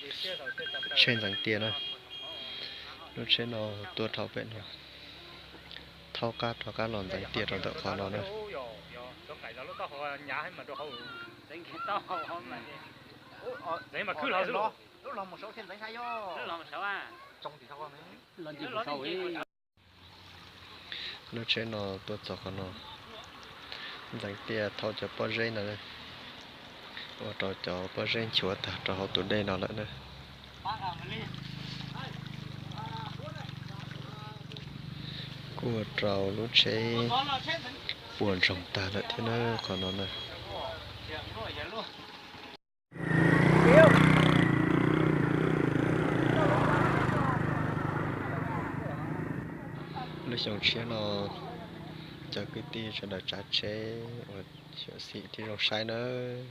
Tsheb Ntxeev Tiaj na. Lub tsheb no tuaj dhau pem no, thaub qab rov qab los Ntxeev Tiaj rau ntawm qhov no na. Lub tsheb no tuaj txog qhov no, Ntxeev Tiaj thauj cov pob zeb no, ua rau cov pob zeb nchuav tag rau hauv tus dej no lawm na. Kuj ua rau lub tsheb puas ntsoog tag lawm thiab na qhov no na. Lub xyoo tshiab no cov kwv tij sawv daws tsav tsheb uas xyuam xim thiab zoo saib nawb.